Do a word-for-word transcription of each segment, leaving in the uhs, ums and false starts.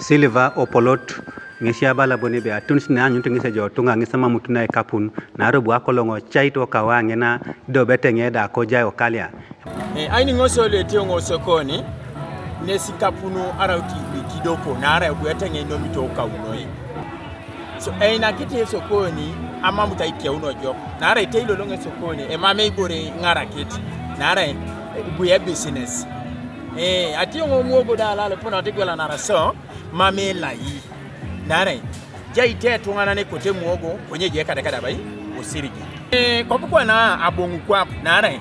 Silver Opolot, ŋesi abala bon ebe atunis ne anyunit ŋesi ejo tuŋa ŋesi amamut na ikapun, naarai abu akoloŋ ocait okawa ŋina, ido beteŋe da kojai okalia. E, ainiŋosi lo etiono sokoni, nesi ikapun araut ikidoko, naarai abu eteŋe inomito okau noi. So, einakit esokoni amamut aikeuno ejok, naarai teiloloŋ esokoni, emam ibore iŋarakit, naarai, e, ibuya business. E, ationo muogo da alal pona tigwela nara so, mam elai. Naarai, jai te etuŋanan ekote muogo, konye ejai kadekade abai, osirigi. E, kobu kwana aboŋu kwap, naarai,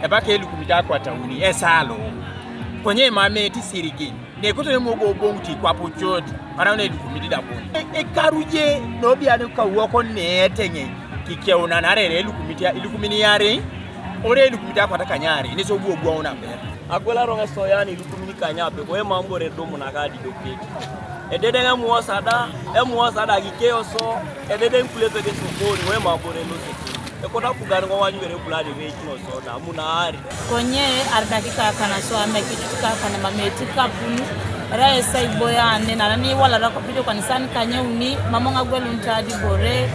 ebaka elukumit akwatauni, esalo. Konye mam eti sirigin. Nekote ne muogo oboŋ ti kwap cut, mara ne elukumit da bon. E, ekaruje, nobiani kawok ne eteŋe, kikeuna naarai elukumit, elukumit iarei, ore elukumit akwat kanyarei, nesi obu ogwau naber. Agwel aroŋ esoyan ilukumin kanyape, ko emam ibore edumunak adidopet. Ededeŋ emuosa da, emuosa da kikeoso, ededeŋ kulepek esokoni, ko emam ibore elosete. Ekot apugan ko wanyubere buladi reikinoso da, amunaari. Konye aridakika kana so amekitut kakana mameti kapun, era esai boyane, nara ni walara kopidio kanisan kanyeuni, mamoŋ agwelunit adibore,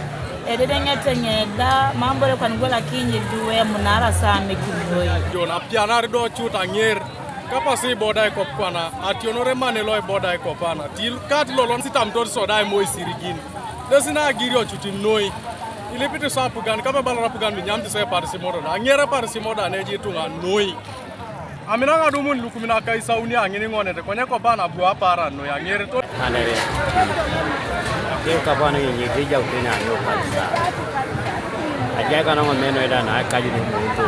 ededeŋ eteŋe da, mam ibore kwan gwela kinyidue, emunara sa amekidoi. Jon apianar do cut aŋer, kapasi iboda ikop kwana, ationore mane lo iboda ikop ana, til kat lolon sitamtot soda imo isirigin. Nesi na agirio cut noi. Ilipit so apugan, kape balar apugan minyamit so eparis imoda, aŋer eparis imoda neji ituŋa noi. Amina ŋadumun lukumin akaisauni aŋin iŋonet, konye kopa nabu apaaran noi aŋereto. Anere. Kin kapa na yenyete jautene anyo kanisa. Ajai kana ŋomeno eda na akajuni muunto.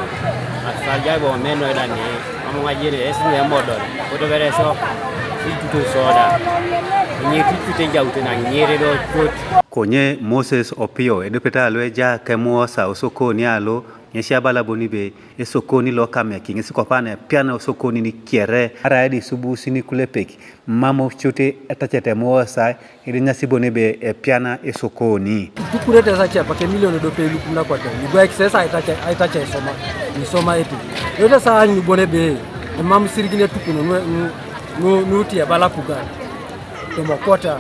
Asal jai bo ŋomeno eda ni, amu ŋajene esi ne modol. Kutubere so, ituto soda. Yenyete itute jautene aŋere do cut. Konye Moses Opio edopet alo eja kemuosa osokoni alo, ŋesi abala bon ebe esokoni lo Kameki, ŋesi kopa na epiana osokoni ni kere, arai edi isubusi ni kulepek, mam cut etacete emuosa, idinyasi bon ebe epiana esokoni. Itukurete sa cepak emilion dope ilukumin akwata, igwaikis esa aitace, aitace isoma, isoma eti. Yote sa anyun bon ebe, emam sirigin etukuno, nu, nu, nu, nuti ebala apugan. Tomokota.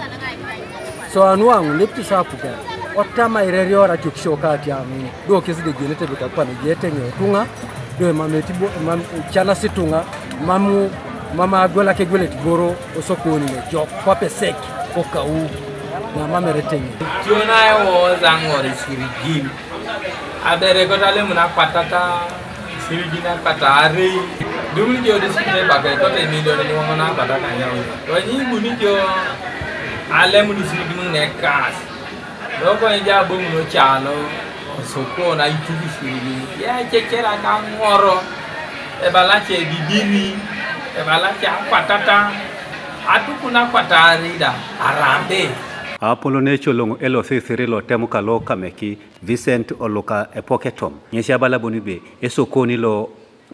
So anuaŋ nepti sapuga. Otama ireriora kiokisio kati aŋun. Do kesi degenete beka kwana ejete ŋe otuŋa. Do emam etibo, emam chanasi tuŋa. Mam, mam agwela kegweleti boro osokoni ne jok. Kwapesek kokau. Na mam ereteŋe. Tiona ewo zaŋor isirigin. Abere kota lemuna kwatata. Sirigin akwataarei. Idumuni jo district ebaka ekote emilion niwoŋon akwata kanyauni. Konye ibuni jo alem disirigin ŋun ekas. Lokonye jo aboŋun ocalo osokon aituk isirigin. Yececer akaŋoro. Ebalace edidiri. Ebalace akwatata. Atukun akwataarei da arambe. Apolon ecoloŋ elosisiri lotem kalo Kameki. Vincent Oluka Epoketom, ŋesi abala bon ebe esokoni lo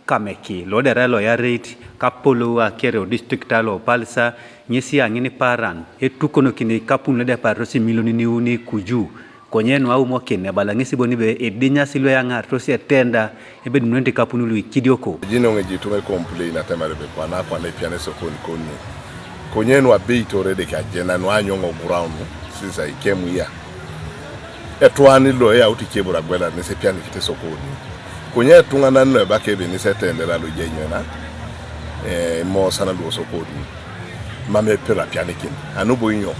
Kameki, lo dera lo yareit, kapolou akere o district alo Palisa, ŋesi aŋin paran, etukonokini ikapun lu edepartos imilionin iuni kuju, konye nu aumokin, ebala ŋesi bon ebe idinyasi lu eyaŋartos etenda, ebe edununete ikapun lu ikidioko. Ejinioŋ eji ituŋa ecomplain atemar ebe kwana kwana epian esokoni koni. Konye nu abeit ore edeke ajena nu anyoŋ o ground, since I came here. Etwani lo eyaut ikebur agwelar nes epianikit esokoni. Konye etuŋanan lo ebaka ebe nes etendera lo ejai nyona, eh, imosan lu osokoni. Mam epero apianikin. Anubo inyo?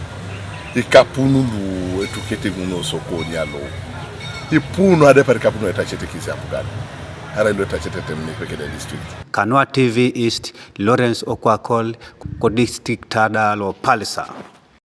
Ikapun lu etukete ŋun osokoni alo. Ipu nu adepar ikapun lu etacete kisi apugan. Arai lu etacete etem ne ipekede district. Kanua T V East, Lawrence Okwakol, ko district ada lo Palisa.